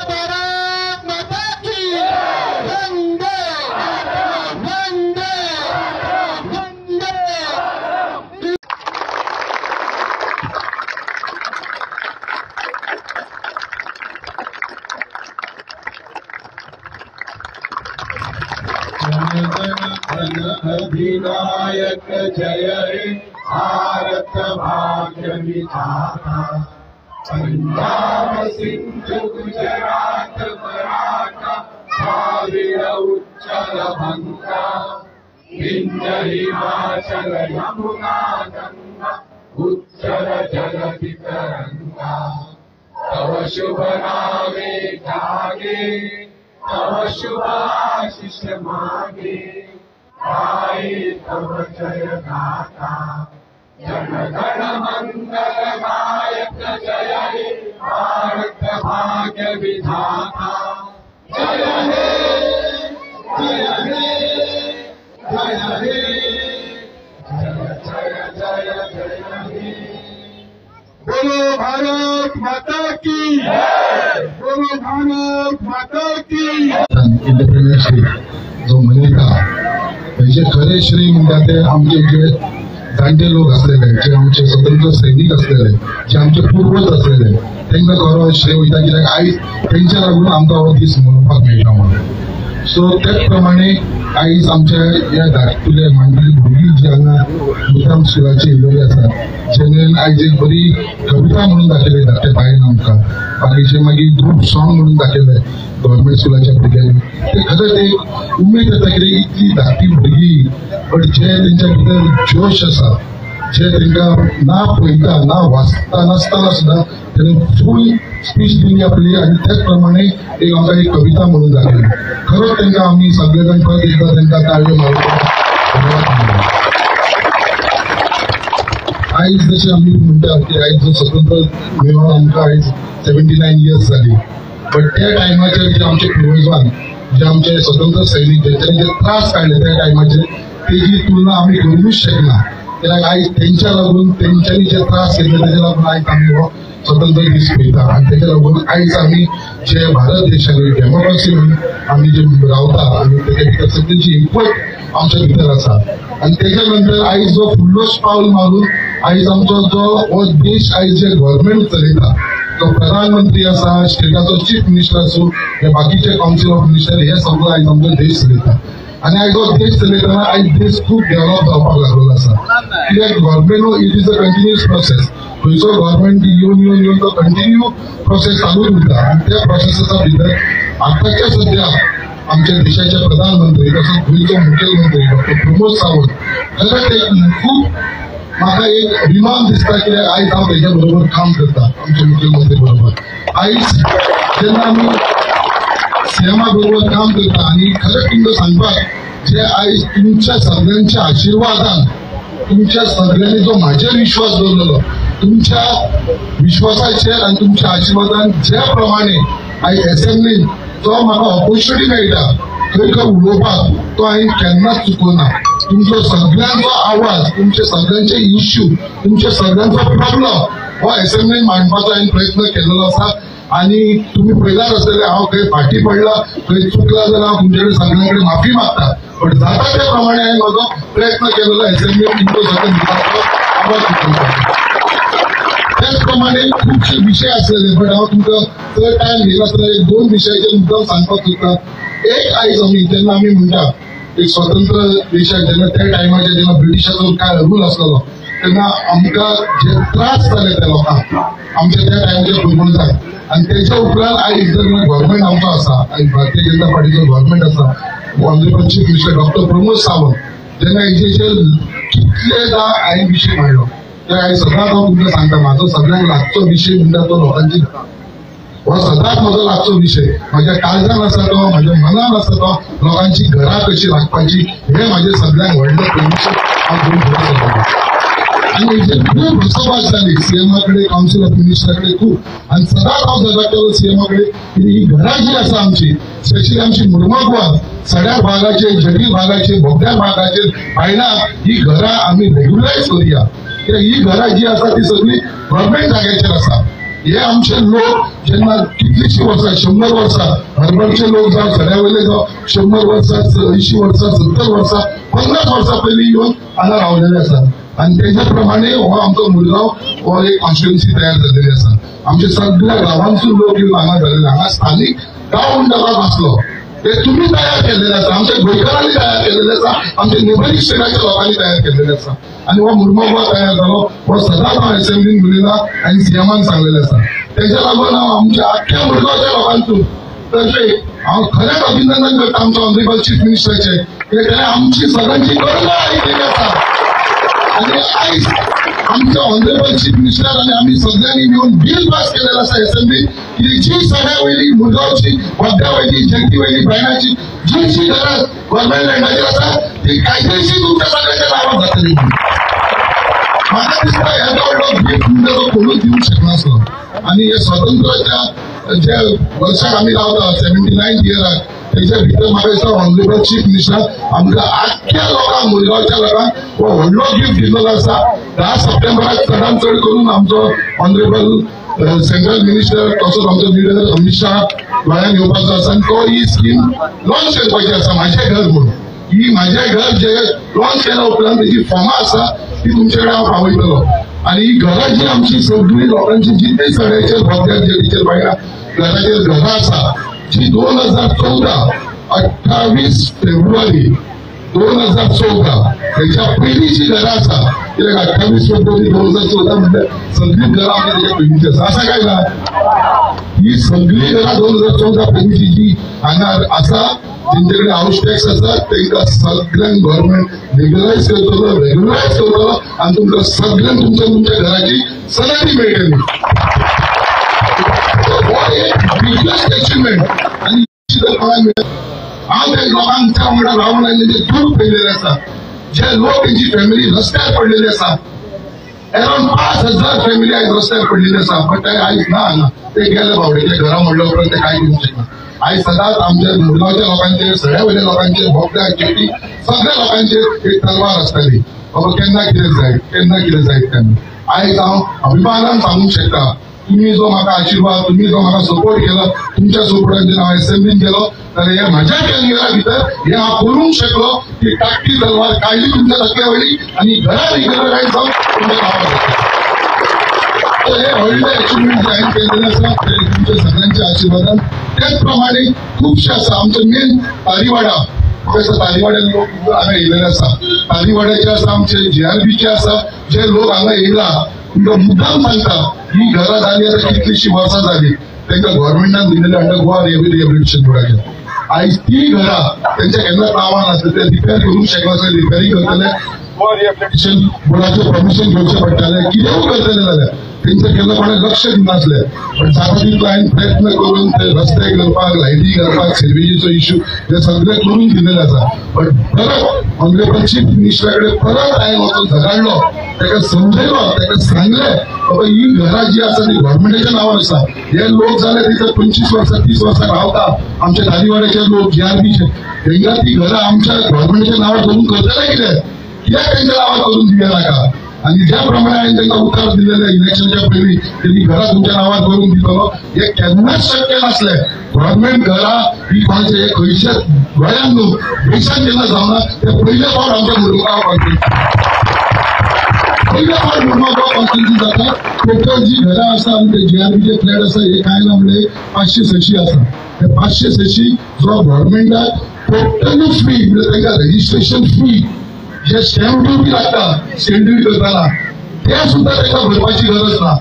भारत माता की वंदे वंदे वंदे। अधिनायक जय हे भारत भाग्य विधाता, पंजाब सिंधु गुजरात मराठा द्राविड उच्चल बंगा, विंध्य हिमाचल यमुना गंगा उच्चल जलधि तरंगा। तव शुभ नामे जागे, तव शुभ आशीष मागे, गाये तव जय गाथा। जन गण मंगल गायक जय हे भारत भाग्य विधाता। जय हे जय हे जय हे जय जय जय जय हे। बोलो भारत माता की जय, बोलो भारत माता की। इंडिपेंडन्स डे जो मनयता तेजे खरे श्रेय म्हणटा ते आमचे जे जाणटे लोक आसलेले, जे आमचे स्वतंत्र सैनीक आसलेले, जे आमचे पूर्वज आसलेले, तांकां खरो श्रेय वयता, कित्याक आयज तेंच्या लागून आमकां हो दीस मनोवपाक मेळटा म्हणून. सो तेच प्रमाणे आयज आमच्या ह्या धाकटुल्या मांडली भुरगीं जी हांगा मुद्दाम स्कुलाची येयलेली आसा, जेणे आयज एक बरी कविता म्हणून दाखयली धाकट्या बायन आमकां, बाकीचे मागीर ग्रूप सॉंग म्हणून दाखयले गव्हर्मेंट स्कुलाच्या भुरग्यांनी. ते खरेंच एक उमेद येता कित्याक इतली धाकटी भुरगीं बट जे तेंच्या भितर जोश आसा, जे तांकां ना पळयता ना वाचता नासतना सुद्दां तेणें फूल स्पीच दिली आपली आनी त्याच प्रमाणे एक आमकां एक कविता म्हणून दाखयली. खरोच तांकां आमी सगळे जाण परत एकदां तांकां ताळयो मारून. आयज जशें आमी म्हणटा की आयज जो स्वतंत्र मेळोन आमकां आयज 79 इयर्स जाली, बट त्या टायमाचेर जे आमचे पुर्वजान जे आमचे स्वतंत्र सैनीक जेंच्यांनी जे त्रास काडले त्या टायमाचेर तेजी तुलना आमी करूंकच शकना. कित्याक आयज तेंच्या लागून तेंच्यांनी जे त्रास घेतले तेज्या लागून आयज आमी हो स्वतंत्र दीस पळयता आनी तेज्या लागून आयज आमी जे भारत देशान डेमोक्रेसी म्हणून आमी जे रावता आनी तेज्या भितर सगळ्यांची एकवट आमच्या भितर आसा. आनी तेज्या नंतर आयज जो फुडलोच पावल मारून आयज आमचो जो हो देश आयज जे गव्हर्मेंट चलयता, जो प्रधानमंत्री आसा, स्टेटाचो चीफ मिनिस्टर आसूं, हे बाकीचे कावन्सील ऑफ मिनिस्टर, हे सगळो आयज आमचो देश चलयता. आनी आयज हो देश चलयतना आयज देश खूब डेव्हलप जावपाक लागलेलो आसा. कित्याक government it is a continuous process. खंयचो गव्हर्मेंट येवन येवन येवन तो कंटिन्यू प्रोसेस चालूच उरता आनी त्या प्रोसेसा भितर आतांच्या सद्या आमच्या देशाचे प्रधानमंत्री तसोच गोंयचो मुखेलमंत्री डॉक्टर प्रमोद सावंत खरेंच एक खूब म्हाका एक अभिमान दिसता कित्याक आयज हांव तेज्या बरोबर काम करता, आमच्या मुखेलमंत्री बरोबर. आयज जेन्ना आमी सीएमा बरोबर काम करता आनी खरेंच तुमकां सांगपाक जे आयज तुमच्या सगळ्यांच्या आशिर्वादान, तुमच्या सगळ्यांनी जो म्हाजेर विश्वास दवरलेलो, तुमच्या विश्वासाचेर आनी तुमच्या आशिर्वादान ज्या प्रमाणे आयज एसेंब्लीन जो म्हाका ऑपॉर्च्युनिटी मेळटा खंय खंय उलोवपाक, तो हांवें केन्नाच चुकोना. तुमचो सगळ्यांचो आवाज, तुमचे सगळ्यांचे इश्यू, तुमचे सगळ्यांचो प्रॉब्लम हो एसेंब्लीन मांडपाचो हांवें प्रयत्न केलेलो आसा. आनी तुमी पळयलाच आसतलें हांव खंय फाटीं पडला, खंय चुकला जाल्यार हांव तुमचे कडेन सगळ्यां कडेन माफी मागता, बट जाता त्या प्रमाणे हांवें म्हजो प्रयत्न केलेलो एसेंब्लीन तुमचो सगळ्यांचो आवाज उठोवपाचो. त्याच प्रमाणे खुबशे विशय आसलेले, बट हांव तुमकां चड टायम घेनासतना एक दोन विशयाचेर मुद्दाम सांगपाक सोदता. एक आयज आमी जेन्ना आमी म्हणटा एक स्वतंत्र देशाक जेन्ना त्या टायमाचेर जेन्ना ब्रिटिशाचो काय रूल आसलेलो तेन्ना आमकां जे त्रास जाले त्या लोकांक आमच्या त्या टायमाचेर पुर्वजांक, आनी तेच्या उपरांत आयज जर गव्हर्मेंट आमचो आसा, आयज भारतीय जनता पार्टीचो गव्हर्मेंट आसा, Honourable chief minister doctor Pramod Sawant, जेन्ना हेजेचेर कितलेदा हांवें विशय मांडलो, ते आयज सदांच हांव तुमकां सांगता म्हाजो सगळ्यांक लागचो विशय म्हणटा तो लोकांची घरां. हो सदांच म्हजो लागचो विशय, म्हाज्या काळजान आसा तो, म्हाज्या मनान आसा तो, लोकांची घरां कशी राखपाची हे म्हाजें सगळ्यांक व्हडलें प्रेमिशन हांव घेवन फुडें सरता. आनी हेजेर खूब भासाभास जाली सीएमा कडेन, कावन्सील ऑफ मिनिस्टरा कडेन खूब, आनी सदांच हांव झगडटालो सीएमा कडेन की ही घरां जी आसा आमची, स्पेशली आमची मुरमागवान सड्यार भागाचेर, जटील भागाचेर, बोगद्यार भागाचेर बायलां ही घरां आमी रेग्युलरायज करुया. कित्याक ही घरां जी आसा ती सगळीं गव्हर्मेंट जाग्याचेर आसा. हे आमचे लोक जेन्ना कितलीशीं वर्सां 100 वर्सां हरबरचे लोक जावं सड्या वयले जावं 100 वर्सां 80 वर्सां 70 वर्सां 50 वर्सां पयलीं येवन हांगा रावलेले आसा आनी तेज्या प्रमाणे हो आमचो मुरगांव हो एक कॉन्स्टिट्युएन्सी तयार जाल्लेली आसा. आमचे सगळ्या गांवांतसून लोक येवन हांगा जाल्ले, हांगा स्थानीक गांव म्हणटा आसलो ते तुम्ही तयार केलेले आसा, आमच्या गोंयकारांनी तयार केलेले आसा, आमच्या नेबरींग स्टेटाच्या लोकांनी तयार केलेले आसा. आनी हो मुरगांव तयार जालो हो सदांच हांव एसेंब्लीन उलयला आनी सीएमान सांगलेलें आसा. तेज्या लागून हांव आमच्या आख्ख्या मुरगांवच्या लोकांतून तर्फे हांव खरेंच अभिनंदन करता आमच्या ऑनरेबल चीफ मिनिस्टराचें, कित्याक ताणें आमची सगळ्यांची गरजा आयकलेली आसा. आनी आयज आमच्या ऑनरेबल चीफ मिनिस्टर आनी आमी सगळ्यांनी मेळून बील पास केलेलं आसा एसेंब्लीत की जी सड्या वयली मुरगांवची बोड्ड्या वयली जेटी वयली बायणाची जी जी घरां गव्हर्मेंट लँडाचेर आसा ती कायदेशीर तुमच्या सगळ्यांच्या नांवार जातली. म्हाका दिसता येदो व्हडलो गिफ्ट म्हणजे तो कोणूच दिवंक शकनासलो. आनी हे स्वतंत्राच्या जे वर्साक आमी रावता 79 इयराक तेच्या भितर म्हाका दिसता ऑनरेबल चीफ मिनिस्टर आमकां आख्ख्या लोकांक मुरगांवच्या लोकांक हो व्हडलो गिफ्ट दिल्लो आसा. 10 सप्टेंबराक चडान चड करून आमचो ऑनरेबल सेंट्रल मिनिस्टर तसोच आमचो लिडर अमित शाह गोंयांत येवपाचो आसा आनी तो ही स्कीम लॉन्च करपाची आसा म्हाजें घर म्हणून. ही म्हाजें घर जे लॉन्च केल्या उपरांत तेजी फॉर्मां आसा ती तुमचे कडेन हांव पावयतलो. आनी ही घरां जी आमची सगळी लोकांची जितली सड्याचेर बोड्ड्यार जेटीचेर बायणां घराचेर घरां आसा जी 2014 28 फेब्रुवारी 2014 तेच्या पयलीं जी घरां आसा, कित्याक 28 फेब्रुवारी 2014 म्हणल्यार सगळीं घरां आमची तेच्या पयलींची आसा, आसा काय ना? ही सगळीं घरां 2014 पयलींची जी हांगा आसा तेंचे कडेन हावस टॅक्स आसा तेंकां सगळ्यांक गव्हर्मेंट लिगलायज करतलो, रेगुलरायज करतलो आनी तुमकां सगळ्यांक तुमच्या तुमच्या घराची सनदी मेळटली. हो एक बिगेस्ट अचिव्हमेंट आनी कोणाक मेळटा. हांव त्या लोकांच्या वांगडा रावन आयिल्ले जे दूख पळयलेले आसा, जे लोक तेंची फॅमिली रस्त्यार पडलेली आसा, अरावंड 5000 फॅमिली आयज रस्त्यार पडलेली आसा, बट ते आयज ना हांगा, ते गेले बावडे, ते घरां मोडल्या उपरांत ते कांय दिवंक शकना. आयज सदांच आमच्या मुरगांवच्या लोकांचेर सड्या वयल्या लोकांचेर बोगद्या जेटी सगळ्या लोकांचेर एक तलवार आसताली, बाबा केन्ना कितें जायत केन्ना कितें जायत तेन्ना. आयज हांव अभिमानान सांगूंक शकता तुम्ही जो म्हाका आशिर्वाद, तुम्ही जो म्हाका सपोर्ट केला, तुमच्या सपोर्टान जेन्ना हांव एसेंब्लीन गेलो जाल्यार हे म्हाज्या टेन्युरा भितर हे हांव करूंक शकलो की टाकटी तलवार काडली तुमच्या तकले वयली आनी घरां रेगुलरायज जावन तुमच्या नांवार जातलें. हे व्हडले अचिव्हमेंट जे हांवें केल्लें आसा ते तुमच्या सगळ्यांच्या आशिर्वादान. त्याच प्रमाणे खुबशे आसा आमचे मेन तारीवाडा, म्हाका दिसता तारीवाड्यान लोक हांगा येयलेले आसा, तारीवाड्याचे आसा, आमचे जीआरबीचे आसा, जे लोक हांगा येयला तुमकां मुद्दाम सांगता ही घरां जाली आतां कितलीशीं वर्सां जाली तांकां गव्हर्मेंटान दिलेले अंडर गोवा रिहेबिलिटेशन बोर्डाचेर. आयज ती घरां तेंच्या केन्नाच नांवान आसले, ते रिपेर करूंक शकनासले, रिपेरींग करतले गोवा रिहेबिलिटेशन बोर्डाचें परमिशन घेवचें पडटालें, कितेंय करतले जाल्यार तेंचेर केन्ना कोणें लक्ष दिनासलें. पण जाता तितलो हांवें प्रयत्न करून ते रस्ते करपाक, लायटी करपाक, सिर्विजीचो इश्यू हे सगळे करून दिलेले आसा. बट परत ऑनरेबल चीफ मिनिस्टरा कडेन परत हांवें वचून झगडलो, ताका समजयलो, ताका सांगलें बाबा ही घरां जी आसा ती गव्हर्मेंटाच्या नांवार आसा, हे लोक जाले तिथं 25 वर्सां 30 वर्सां रावता, आमच्या तारीवाड्याचे लोक जीआरबीचे, तेंकां ती घरां आमच्या गव्हर्मेंटाच्या नांवार करून करतले कितें, कित्याक तेंच्या नांवार करून दिवया नाका. आनी ज्या प्रमाणे हांवें तांकां उतर दिलेलें इलेक्शनच्या पयलीं तेणी घरां तुमच्या नांवार करून दितलो हें केन्नाच शक्य नासलें. गव्हर्मेंट घरां ही कोणाचे खंयच्याच गोंयांत न्हू देशांत केन्ना जावना, ते पयले फावट आमच्या मुरगांव पयले फावट मुरगांव कॉन्स्टिट्युएन्सी जाता. टोटल जी घरां आसा आनी ते जीआरबीचे फ्लॅट आसा हे कांय ना म्हणल्यार 500-600 आसा. ते 500-600 जो गव्हर्मेंटाक टोटली फ्री, म्हणजे तांकां रजिस्ट्रेशन फ्री, जे स्टॅम्प ड्युटी लागता स्टॅम्प ड्युटी करतना ते सुद्दां तांकां भरपाची गरज ना.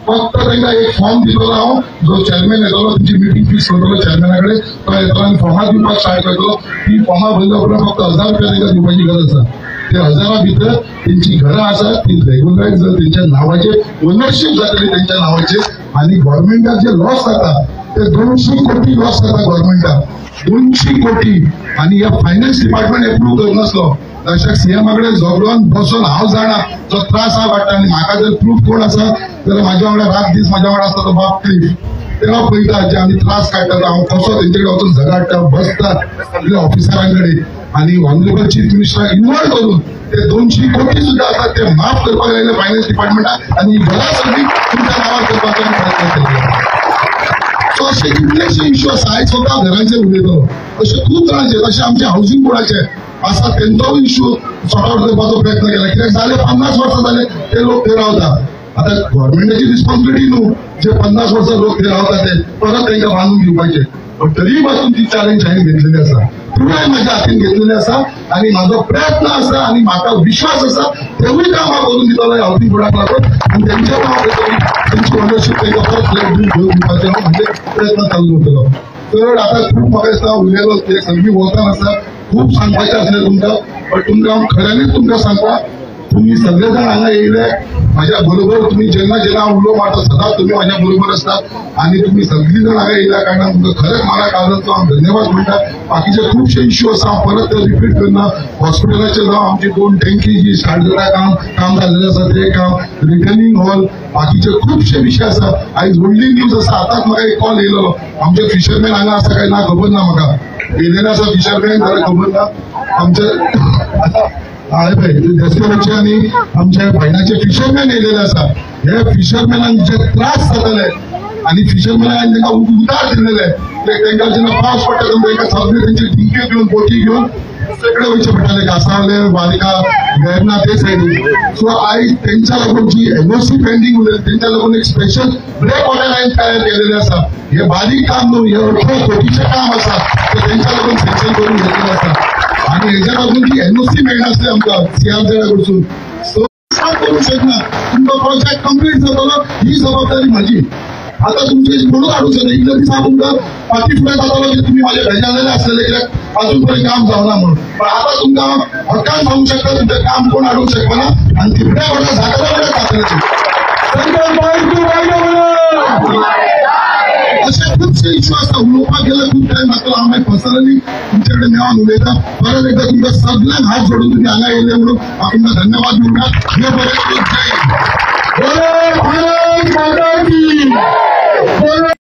फक्त तांकां एक फॉर्म दितलो हांव, जो चॅरमॅन येतलो तुमची मिटींग फिक्स करतलो चॅरमॅना कडेन, तो येतलो आनी फॉर्मां दिवपाक स्टार्ट करतलो. ती फॉर्मां भरल्या उपरांत फक्त 1000 रुपया तांकां दिवपाची गरज आसा. ते 1000 भितर तेंची घरां आसा ती रेगुलरायज जातली, तेंच्या नांवाचेर ओनरशीप जातली तेंच्या नांवाचेर. आनी गव्हर्मेंटाक जे लॉस जाता ते 200 कोटी लॉस जाता गव्हर्मेंटाक, 200 कोटी. आनी हे फायनान्स डिपार्टमेंट एप्रूव करनासलो. तशें सीएमा कडेन झगडोन बसून हांव जाणा जो त्रास हांव काडटा. आनी म्हाका जर प्रूफ कोण आसा जाल्यार म्हाज्या वांगडा रात दीस म्हाज्या वांगडा आसता तो बाब क्लीफ, तेव्हा पळयता जे आमी त्रास काडटा हांव कसो तेंचे कडेन वचून झगडटा बसता सगळ्या ऑफिसरां कडेन. आनी ऑनरेबल चीफ मिनिस्टराक इन्वॉल्व करून ते 200 कोटी सुद्दां आसा ते माफ करपाक लायले फायनान्स डिपार्टमेंटाक आनी बला सर्वीस तुमच्या नांवार करपाचो प्रयत्न केल्लो. सो अशे कितलेशे इश्यू आसा. आयज स्वता घरांचेर उलयतलो, अशे खूब जाणांचे, अशे आमचे हावसिंग बोर्डाचे आसा तेंचो इश्यू सॉर्ट आवट करपाचो प्रयत्न केला. कित्याक जाले 50 वर्सां जाले ते लोक थंय रावता. आतां गव्हर्मेंटाची रिस्पॉन्सिबिलिटी न्हू जे 50 वर्सां लोक थंय रावता ते परत तांकां बांदून दिवपाचे, पण तरी पासून ती चॅलेंज हांवें घेतलेली आसा, पुराय म्हाज्या हातीन घेतलेली आसा आनी म्हाजो प्रयत्न आसा आनी म्हाका विश्वास आसा तेवूय काम हांव करून दितलो हावसिंग बोर्डाक लागून आनी तेंच्या हांव तेंची ओनरशीप तांकां परत फ्लॅट घेवन दिवपाचो हांव म्हणजे प्रयत्न चालू दवरतलो. चड आतां खूब म्हाका दिसता उलयलो, ते सगळीं वचन आसा, खूब सांगपाचें आसलें तुमकां, पण तुमकां हांव खऱ्यांनीच तुमकां सांगता, तुमी सगळे जाण हांगा येयले म्हाज्या बरोबर, तुमी जेन्ना जेन्ना हांव उलो मारता सदांच तुमी म्हाज्या बरोबर आसता आनी तुमी सगळीं जाण हांगा येयल्या कारणान तुमकां खरेंच म्हाका काळजाचो हांव धन्यवाद म्हणटा. बाकीचे खुबशे इश्यू आसा हांव परत ते रिपीट करना. हॉस्पिटलाचे जावं आमची 2 टँकी जी स्टार्ट जाता काम जाल्लें आसा तें काम, रिटर्निंग हॉल, बाकीचे खुबशे विशय आसा. आयज व्हडली न्यूज आसा, आतांच म्हाका एक कॉल येयलेलो, आमचे फिशरमॅन हांगा आसा काय ना खबर ना, म्हाका येयलेले आसा फिशरमॅन जाल्यार खबर ना. आमचे आतां हय पळय दसऱ्याचे आनी आमच्या भायणाचे फिशरमॅन येयलेले आसा. हे फिशरमॅनांक जे त्रास जाताले आनी फिशरमॅनान तांकां उदार दिल्लेले, तांकां जेन्ना पावस पडटा तेन्ना तांकां सगळे तेंचे ढिंक्यो घेवन बोटी घेवन सगळे वयचे पडटाले, कासावले, वारिका, वेर्ना ते सायडीन. सो आयज तेंच्या लागून जी एनओसी पेंडींग उरलेली तेंच्या लागून एक स्पेशल ब्रेक वॉटर लायन तयार केलेले आसा. हे बारीक काम न्हू, हे 18 कोटीचें काम आसा, ते तेंच्या लागून सँक्शन करून घेतलेलें आसा आनी हेच्या लागून जी एनओसी मेळनासली आमकां सीआरझेडा कडसून, सो करूंक शकना. तुमकां प्रोजेक्ट कंप्लीट जातलो ही जबाबदारी म्हाजी. आतां तुमचे कोणूच हाडूंक शकना, इतले दिसा तुमकां फाटी फुडें जातालो की तुमी म्हाजे बेजारलेले आसलेले कित्याक अजून पर्यंत काम जावना म्हणून, पण आतां तुमकां हक्कान सांगूंक शकता तुमचें काम कोण हाडूंक शकना आनी तिपड्या व्हडा जातलें व्हडा जातलें. अशे खुबशे इश्यू आसता, उलोवपाक गेल्यार खूब टायम लागतलो. हांव मागीर पर्सनली तुमचे कडेन मेळोन उलयता. परत एकदां तुमकां सगल्यांक हात जोडून तुमी हांगा येयले म्हणून हांव तुमकां धन्यवाद म्हणटा. देव बरें करूं. जय हिंद.